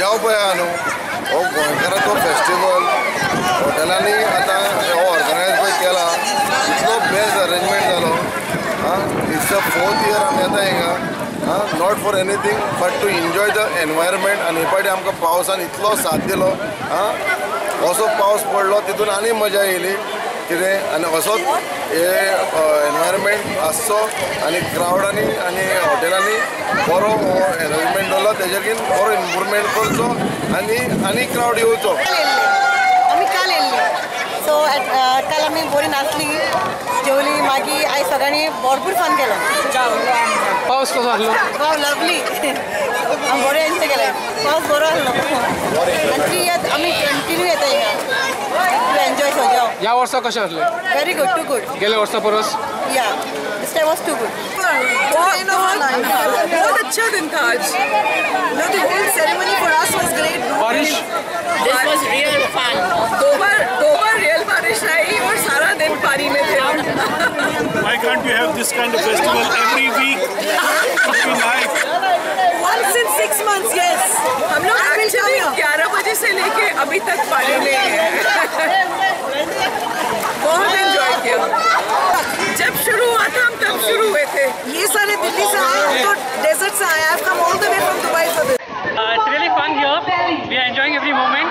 सजाव पळय आहा न्हू हो गोंयकाराचो फेस्टिवल हॉटेलांनी आतां हो ऑर्गनायज पळय केला इतलो बेस्ट अरेंजमेंट जालो. आं it's a 4th year आमी येता हिंगा not for anything but to enjoy the environment. आनी हे पाटी आमकां पावसान इतलो साथ दिलो. आं असो पावस पडलो तितून आनी मजा येयली कितें आनी असोच हे एनवायरमेंट आसचो आनी क्रावडांनी आनी हॉटेलांनी बरो हो एरेंजमेंट दवरलो तेजेर बरो इम्प्रुवमेंट करचो आनी आनी क्रावड येवचो. आमी काल येयल्ली सो काल आमी बरी नाचली जेवली मागीर आयज सगळ्यांनी भरपूर फन केलो. पावस कसो आसलो? वाव लवली आमी बरें एन्जॉय केलें. पावस बरो आसलो आनी 3 इयर्स आमी कंटिन्यू येता हिंगा एन्जॉय सजाव. ह्या वर्सा कशें आसलें? Very good, too good. गेल्या वर्सा परस? या this time was too good. बहुत अच्छा दिन था आज. No, the whole ceremony for us was great. बारिश? This was real fun. दो बार रियल बारिश आई और सारा दिन पानी में थे. Why can't we have this kind of festival every week? Every night. Once in 6 months, yes. हम लोग एक्चुअली 11 बजे से लेके अभी तक पानी में हैं. बहुत एंजॉय किया. जब शुरू हुआ था हम तब शुरू हुए थे. ये सारे दिल्ली से आए, हम तो डेजर्ट से आए. I've come all the way from Dubai for this. It's really fun here. We are enjoying every moment.